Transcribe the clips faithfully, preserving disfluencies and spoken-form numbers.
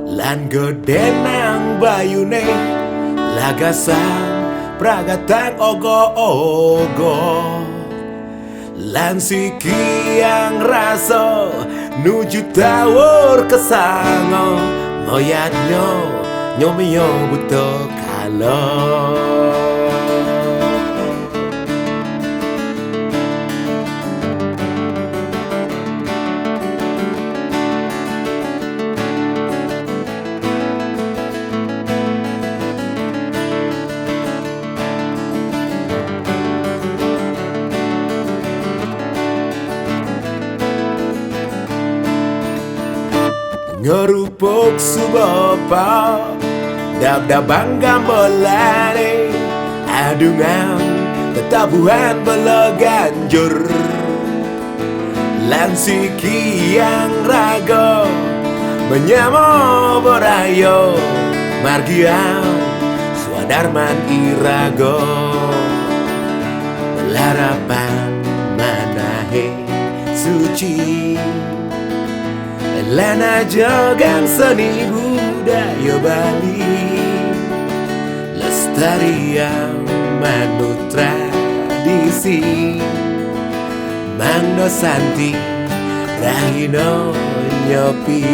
Lan gedénang bayuné, lagasang pragatang ogo-ogo. Lan sikiang rasa nuju tawur kasanga, moyadnya nyomia buta kala. Ngerupuk suba pa, dab-dabang gambelané, adungan tetabuhan bela ganjur. Lan sikiang raga menyama beraya, margiang swadarman iraga. Larapan manahé suci, lan ajagang seni budaya Bali, lestariang manut tradisi, mangda santi rahina nyepi.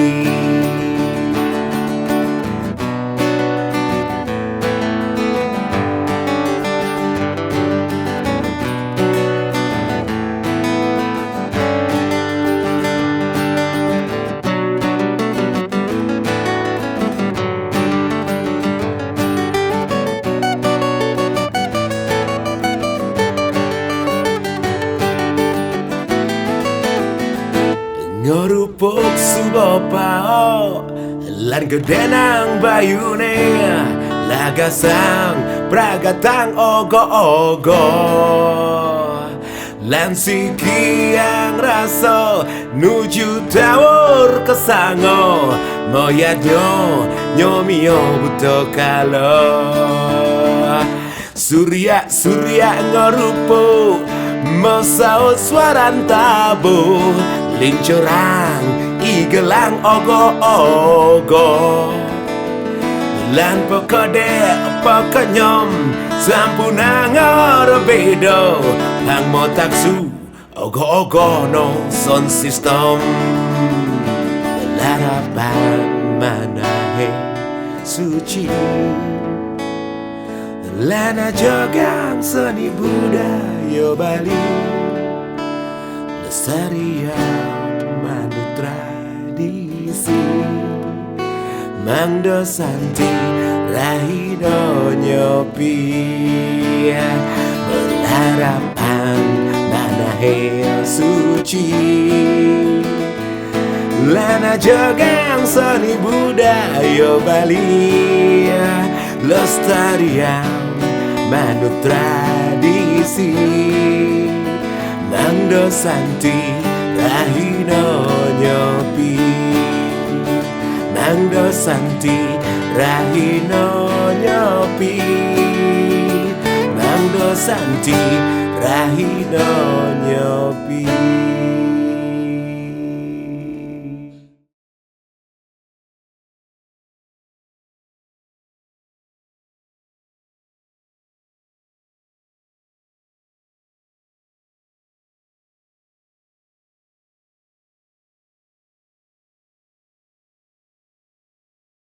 Ngerupuk suba pa, lan gedénang bayuné, lagasang pragatang ogo-ogo. Lan sikiang rasa nuju tawur kasanga, moyadnya nyomia buta kala. Surya-surya ngerupuk, masaut swaran tabuh, lincurang igelang ogo-ogo. Lan pakedék pakenyem sampunang ngarabéda, pang mataksu ogo-ogo no sound system. Larapan manahé suci, lan ajagang seni budaya Bali, lestariang manut tradisi, mangda santi rahina nyepi. Larapan manahé suci, lan ajagang seni budaya Bali, lestariang manut tradisi, mangda santi rahina nyepi. Mangda santi rahina nyepi, mangda santi rahina nyepi.